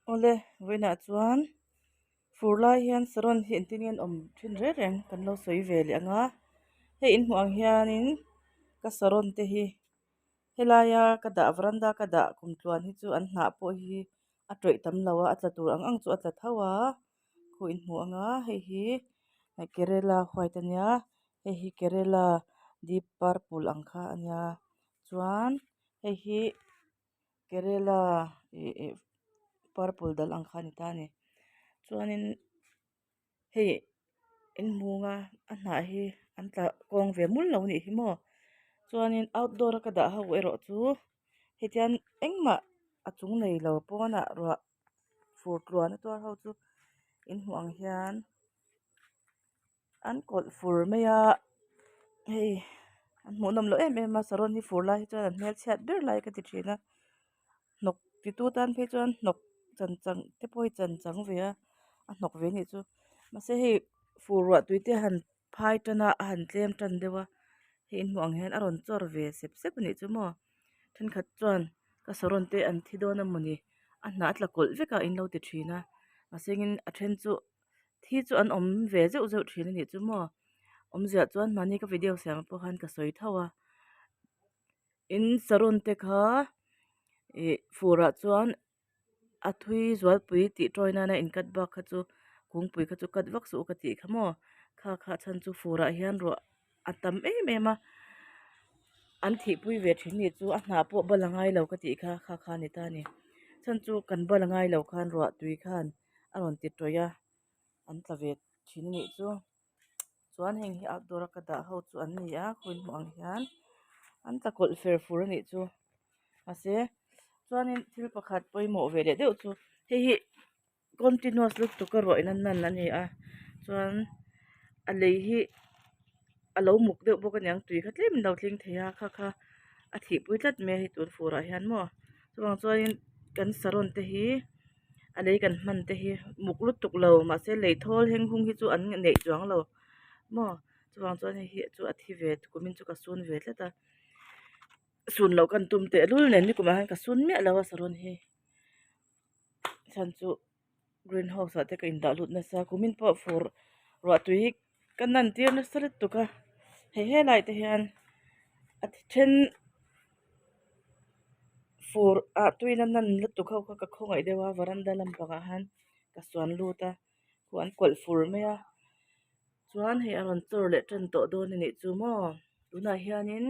Awle vawiinah chuan fur lai hian saron hi engtin nge an awm thin reng reng kan lo sawi ve leh ang a hei in hmuh ang hianin ka saron te hi helaia ka dah varanda ka dah kumtluan hi chu an hnah pawh hi a tawih tam lo a a tla tur ang ang chu a tla tho a khu in hmu ang a hei hi kerela white a nia hei hi kerela deep purple ang kha a nia chuan hei hi. Kerela ih ih purple dal ang kha a ni ta a ni chuanin hei in hmung a a hnah hi an tla kawng ve mul lo a nih hi maw chuanin outdoor a ka dah ho erawh chu hetiang engmah a chung nei lo pawnah ruah fur tluan a tuar ho chu in hmuh ang hian. An kawlh fur mai a hei an hmuhnawm loh em em a saron hi fur lai hi chuan an hmelchhiat ber lai ka ti thin a hnawk ti tu tan phei chuan hnawk chan chang te pawh hi chan chang ve a a hnawk ve anih chu mahse hei fur ruah tui te han phai tan a a han tlem tan deuh a hei in hmuh ang hian a rawn chawr ve sep sep anih chu maw thenkhat chuan ka saron te an thi dawn amawni a hnah a tla kawlh vek a in lo ti thin a mahse engin a then chu. Thi chu an awm ve zeuh zeuh thin a nih chu maw awmzia chuan mahni ka video siam pawh khan ka sawi tho a in saron te kha ih fur ah chuan a thui zualpui tih tawi nana in cut bak kha chu kungpui kha chu cut vak suh u ka tih kha maw kha kha chhan chu fur ah hian ruah a tam em em a an thihpui ve thin nih chu a hnah pawh bal a ngai lo ka tih kha kha kha a ni ta a ni chhan chu kan bal a ngai lo khan ruah tui khan. A rawn ti tawih a an tla ve thin anih chu chuan heng hi outdoor a ka dah ho chu an ni a khawi hmuh ang hian an tla kawlh fer fur anih chu mahse chuanin thil pakhat pawimawh ve leh deuh chu hei hi continuous lutuk a ruah in a nan a ni a chuan a lei hi a lo muk deuh bawk aniang tui kha tlem in lo thleng thei a kha kha a thihpui tlat mai a hei tun fur ah hian maw chuvang chuanin kan saron te hi. A lei kan hman te hi muk lutuk lo mahse lei thawl heng hung hi chu an neih chuang lo maw chuvang chuan hei hi chu a thi ve kumin chu ka sun ve tlat a sun loh kan tum tehlul nen nikumah hian ka sun miah lo a saron hi chhan chu green house ah te ka indah lut nasa kumin pawh fur ruah tui hi ka nan tir nasa lutuk a hei helai te hian a then. Fur ah tuina nan lutuk ho kha ka khawngaih deuh a varanda lampangah han ka suan lut a khuh an kawlh fur mai a chuan hei a rawn chawr leh tan tawh dawn a nih chu maw tunah hianin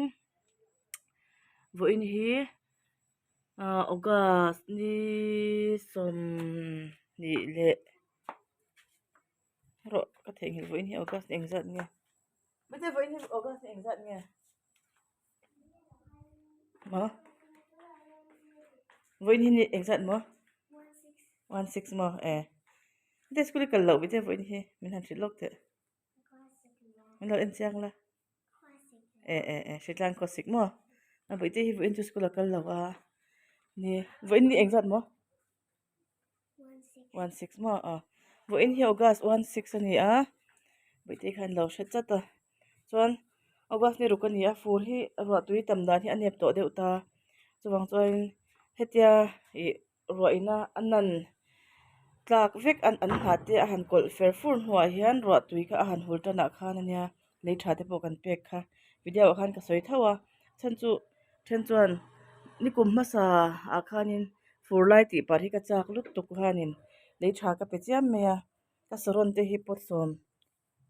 vawiin hi ah august ni sawmhnih leh rawh ka theihnghilh vawiin hi august ni engzat nge maite vawiin hi august ni engzat nge. Maw vawiin hi ni engzat maw one six maw e heti school i kal loh bite vawiin hi min han hrilh lawk teh min lo en chiang la e e e hritlang khawsik maw a bawihte hi vawiin chu school a kal lo a ni vawiin ni engzat maw. One six maw aw vawiin hi august one six a ni a bawihte khan lo hre chat a chuan august ni ruk a ni a fur hi ruah tui tam dan hi a nep tawh deuh ta chuvang chuan hetia ih ruah ina a nan tlak vek an an hnah te a han kawlh fer fur hnuah hian ruah tui kha a han hul tan ah khan a nia lei tha te pawh kan pek kha video ah khan ka sawi tho a chhan chu then chuan nikum hmasa ah khanin fur lai tih par hi ka chak lutuk khanin lei tha ka pe chiam mai a ka saron te hi pawt sawm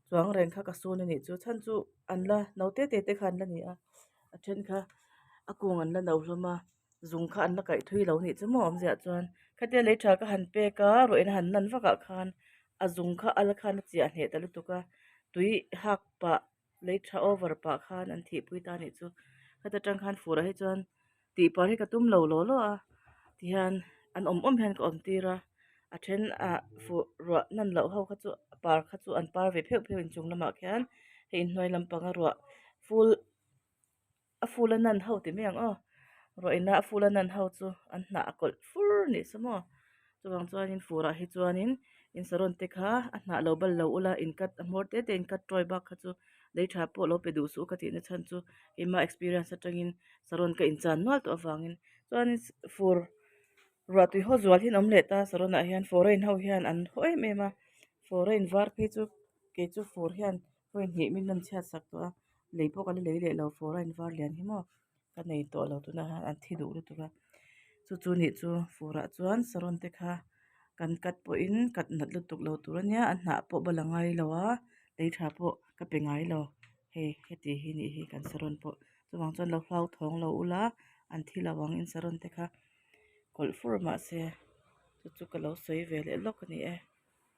chuang reng kha ka sun a nih chu chhan chu an la no te te te kha an la ni a a then kha a kung an la no hlawm a zung kha an la kaih thui lo nih chu maw awmzia chuan khatia lei tha ka han pek a ruah in a han nan vak ah khan a zung kha al khan a chiah hneh ta lutuk a tui hak pah lei tha over pah khan an thih pui ta a nih chu heta tang khan fur ah hi chuan tih par hi ka tum lo law law a tihian an awm awm hian ka awm tir a a then ah fuh ruah nan loh ho kha chu par kha chu an par ve pheuh pheuh inchung lamah khian hei inhnuai lampanga ruah full. A ful a nan ho ti mai ang aw ruah ina a ful a nan ho chu an hnah a kawlh fur a nih saw maw chuvang chuanin fur ah hi chuanin in saron te kha a hnah lo bal lo ula in cut a hmawr te te in cut tawi bak kha chu lei tha pawh lo pe duh suh ka tihna chhan chu keimah experience atangin saron ka inchan nual tawh avangin chuanin fur. Ruah tui haw zual hi an awm leh ta saron ah hian foreign ho hian an haw em em a foreign var phei chu kei chu fur hian vawi hnih min rawn chhiat sak tawh a lei pawh ka la lei leh lo foreign var lian hi maw ka nei tawh lo tunah hian an thi duh lutuk a chu chu nih chu furah chuan saron te kha kan cut pawhin cut nat lutuk lo tur ania a hnah pawh bal a ngai lo a lei tha pawh ka pe ngai lo hei heti hi nih hi kan saron pawh chuvang chuan lo hlauthawng lo ula an thi lo ang in saron te kha kawlh fur mahse chu chu ka lo sawi ve leh lawk a ni e.